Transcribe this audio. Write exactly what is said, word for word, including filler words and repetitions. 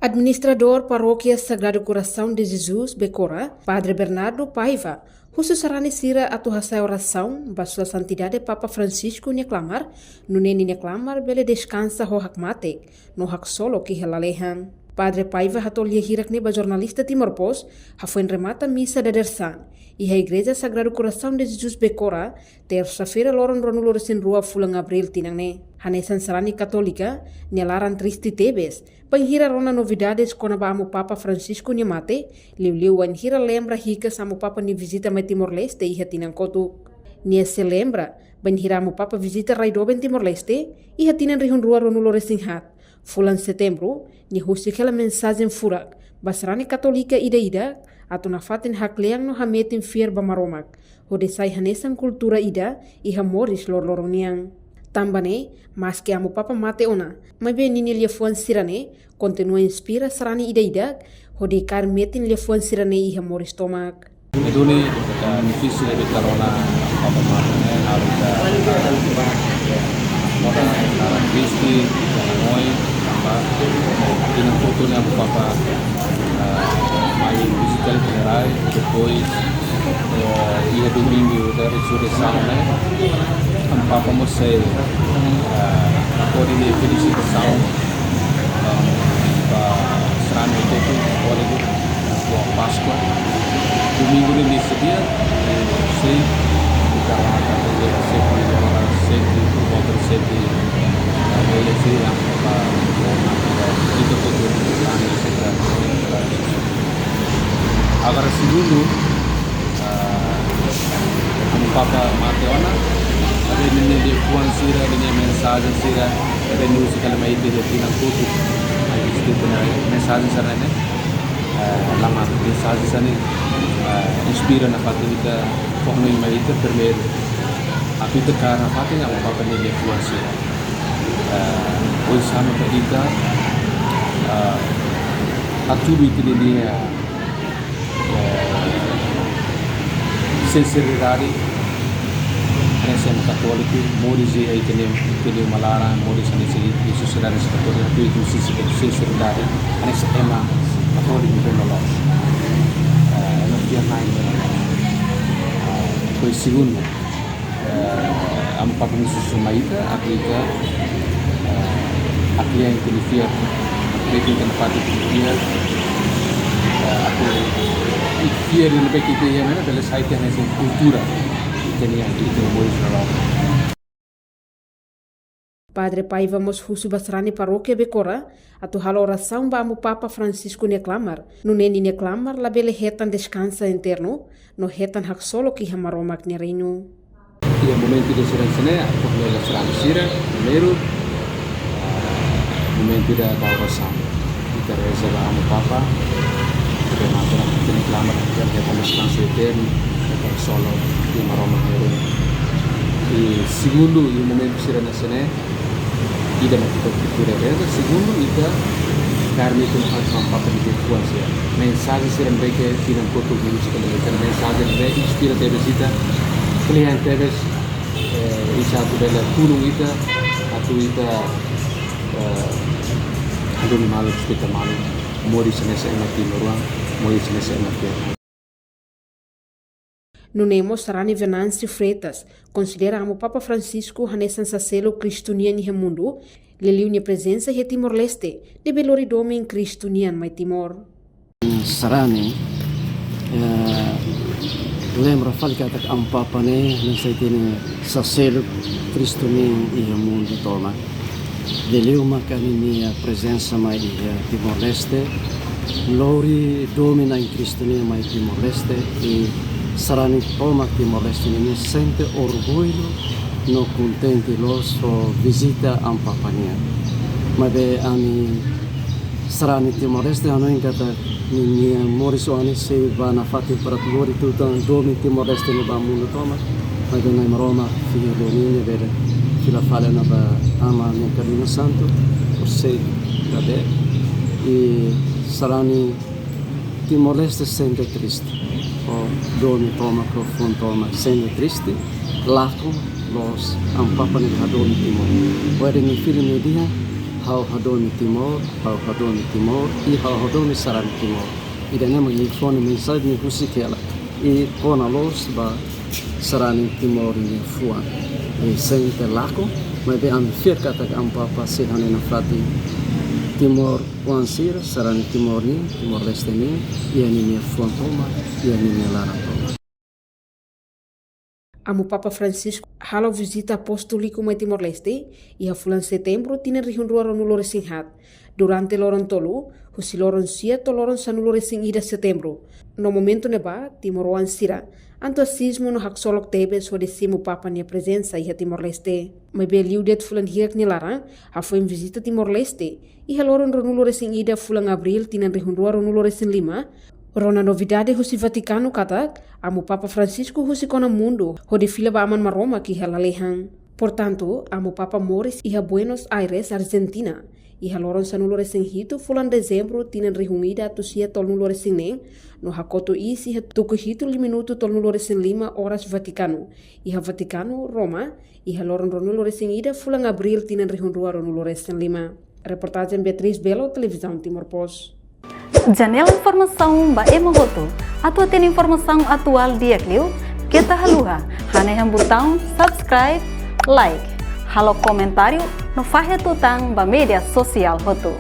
Administradór Parókia Sagrado Coração de Jesus Becora, Padre Bernardo Paiva, husu sarani sira atu hasa'e orasaun ba Sua Santidade Papa Francisco nia klamar, nune'e ninia klamar bele deskansa ho hakmatek no haksolok iha lalehan. Padre Paiva hato'o lia hirak ne'e ba jornalista Timor Post, hafoin remata misa dadeer-saan iha Igreja Sagrado Coração de Jesus Becora, tersa-feira loron ruanulu-resin-rua fulan Abríl tinan ne'e. Hanesan sarani Katólika, nia laran triste tebes bainhira rona novidades kona-ba Amu Papa Francisco nia mate, liuliu wainhira lembra hikas Amu Papa nia vizita mai Timor-Leste iha tinan kotuk. Nia sei lembra bainhira Amu Papa vizita rai doben Timor-Leste iha tinan rihun rua ruanulu-resin-haat, fulan Setembru, nia husik hela mensajen furak ba sarani Katólika ida-idak atu nafatin haklean no hametin fiar ba Maromak, hodi sai hanesan kultura ida iha moris loroloron nian. Tanba ne'e, maski Amu Papa mate ona, maibé ninia liafuan sira-ne'e kontinua inspira sarani ida-idak hodi kaer metin liafuan sira-ne'e iha moris tomak. Duni, eh, difisil ita rona Amu Papa mate ne'e, halo ita, eh, mota, eh, triste, ita hanoin, tanba tinan kotuk ne'e Amu Papa, eh, mai vizita ita-nia rai, depois, eh, iha domingu da resurreisaun ne'e, Amu Papa mós sei, eh, hodi nia felisitasaun, eh, ba sarani hotu, hotu, Boa Páscoa. Domingu ne'e misa di'ak, eh, sei, ita rona katak sete horas, sete, por volta de sete, eh, bele sei, ah, ba, ba, ita hotu, ah, sei, ah, Agora, segundu, ah, Amu Papa mate ona, maibé ninia liafuan sira, ninia mensajen sira, maibé nu'usá kala mai ita iha tinan kotuk, ah, iha tinan, mensajen sira-ne'e, ah, la mate, mensajen sira-ne'e, ah, inspira nafatin ita, fó hanoin mai ita, primeiru, atu ita kaer nafatin Amu Papa nia liafuan sira. Ah, oinsá mak ita, ah, hatudu ita-nia, eh, sinseridade, hanesan Katóliku, moris iha ita-nia, ita-nia uma laran, moris hanesan iha sosiedade Katólika, atu ita sinseridade, hanesan ema Katóliku bem loloos. Eh, ema fiar-na'in bem loloos. Eh, depois segundu, eh, Amu Papa mós husu mai ita, atu ita, eh, haklean ita-nia fiar, atu ita nafatin ita-nia fiar, eh, atu fiar ne'ebé ke ita iha ne'e, bele sai ita hanesan kultura ita-nian, ita-nia moris loroloron. Padre Paiva mós husu ba sarani parókia Becora atu halo orasaun ba Amu Papa Francisco nia klamar, nune'e ninia klamar labele hetan deskansa eternu, no hetan haksolok iha Maromak nia reinu. Iha momentu ida sira hanesan ne'e, atu halo sarani sira, primeiru, ah, momentu ida ba orasaun. Ita reza ba Amu Papa, ita mata na ita klamar, ita hetan deskansa eternu, ita haksolok iha Maromak nia reinu. I segundu, iha momentu sira hanesan ne'e, ida mak ita kultura reza, segundu, ita kaer metin nafatin Amu Papa nia liafuan sira. Mensajen sira ne'ebé ke tinan kotuk mós ita metin, mensajen ne'ebé inspira tebes ita, kle'an tebes, eh, oinsá atu bele tulun ita, atu ita, eh, hadomi malu, respeita malu, moris hanesan ema timoroan, moris hanesan ema fiar. Nune'e mós sarani Venâncio Freitas konsidera Amu Papa Francisco hanesan saseluk Kristu nian iha mundu, liuliu nia prezensa iha Timor-Leste ne'ebé lori domin Kristu nian mai Timor. Sarani, eh, lembra fali katak Amu Papa ne'e hanesan ita-nia saseluk Kristu nian iha mundu tomak. Liuliu maka ninia prezensa mai iha Timor-Leste, lori domin na'in Kristu nian mai Timor-Leste, i sarani tomak Timor-Leste nian sente orgullu no kontente loos ho vizita Amu Papa nian. Maibé ami sarani Timor-Leste hanoin katak ninia moris oan ne'e sei ba nafatin para lori tutan domin Timor-Leste no ba mundu tomak. Maibé Na'i Maromak fila domin ne'e bele fila fali ona ba Aman nia kaminda santu, por sei kabe. I sarani Timor-Leste sente triste. Ho domin tomak, ho fuan tomak sente triste. Lakon loos Amu Papa ne'e hadomi Timor. Wainhira nia filin ne'e dehan, Ha'u hadomi Timor, ha'u hadomi Timor, i ha'u hadomi sarani Timor. Ida-ne'e mak liafuan no mensajen husi hela. I kona loos ba sarani Timor nia fuan. Presente lakon, maibé ami fiar katak Amu Papa sei hanoin nafatin timoroan sira, sarani Timor nian, Timor-Leste nian, iha ninia fuan tomak, iha ninia laran tomak. Amu Papa Francisco halo vizita apostóliku mai Timor-Leste iha fulan Setembru tinan rihun rua ruanulu resin haat, durante loron tolu, husi loron sia to'o loron sanulu resin ida Setembru. No momentu ne'ebá, timoroan sira antuziazmu no haksolok tebes hodi simu Papa nia prezensa iha Timor-Leste. Maibé liu de'it fulan hirak nia laran, hafoin vizita Timor-Leste iha loron ruanulu resin ida fulan Abríl tinan rihun rua ruanulu resin lima, rona novidade husi Vatikanu katak Amu Papa Francisco husik ona mundu hodi fila ba Aman Maromak iha lalehan. Portantu, Amu Papa moris iha Buenos Aires, Argentina, iha loron sanulu resin hitu fulan Dezembru tinan rihun ida atus sia tolunulu resin neen, no hakotu iis iha tuku hitu minutu tolunulu resin lima oras Vatikanu, iha Vatikanu, Roma, iha loron ruanulu resin ida fulan Abríl tinan rihun rua ruanulu resin lima. Reportajen Beatriz Belo, Televizaun Timor Post. Janela informasaun ba ema hotu. Atu hatene informasaun atuál di'ak liu, keta haluha hanehan butaun subscribe, like, halo komentáriu no fahe tutan ba média sosiál hotu.